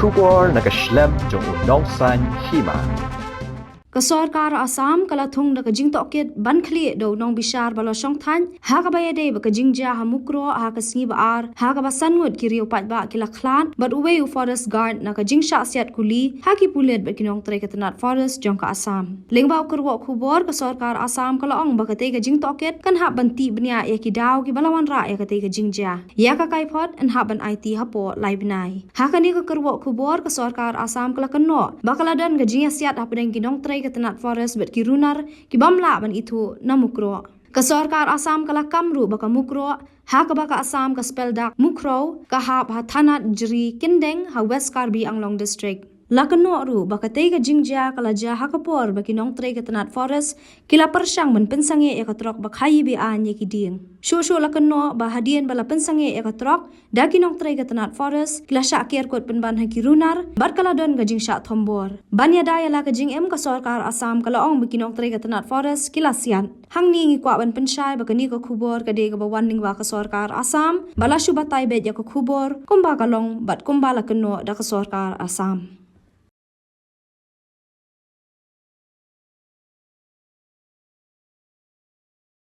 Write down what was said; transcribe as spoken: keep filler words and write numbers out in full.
Khubor na ka shlem jong u Nongsaiñ Hima. Ka sorkar Assam ka la thung da ka jingtohkit ban khlieh da u nongbishar ba la shongthait ha kaba ïadei bad ka jingjia ha Mukroh ha ka sngi ba ar, ha kaba san ngut ki riew paidbah ki la khlad bad uwei u forest guard na ka jingshah siat kuli ha ki pulit bad ki nongtrei ka tnat forest jong ka Assam. Lyngba u kyrwoh khubor, ka sorkar Assam ka la ong ba katei ka jingtohkit kan hap ban tih bniah ïa ki daw kiba la wanrah ïa katei ka jingjia. Ïa ka kaiphod yn hap ban aiti hapoh lai bnai. Ha kane ka kyrwoh khubor, ka sorkar Assam ka la kynnoh ba ka la don ka jingïasiat hapdeng ki nongtrei ka tnat forest bad ki runar ki bym lah ban ithuh na Mukroh. Ka sorkar Assam ka la kam ruh ba ka Mukroh, ha kaba ka Assam ka spell dak Mukhro, ka hap ha thanat Jri Kyndeng ha West Karbi Anglong District. La kynnoh ruh ba katei ka jingjia ka la jia ha ka por ba ki nongtrei ka tnat forest ki la pyrshang ban pynsangeh ïa ka trok ba khaïi be-aiñ ïa ki dieng. Shuh shuh la kynnoh ba hadien ba la pynsangeh ïa ka trok da ki nongtrei ka tnat forest, ki la shah ker kut pynban ha ki runar bad ka la don ka jingshah thombor. Ban ïada ïa la ka jingim, ka sorkar Assam ka la ong ba ki nongtrei ka tnat forest ki la siat. Hangne ngi kwah ban pynshai ba kane ka khubor ka dei kaba wan lyngba ka sorkar Assam, ba la shu batai beit ïa ka khubor kumba ka long bad kumba la kynnoh da ka sorkar Assam.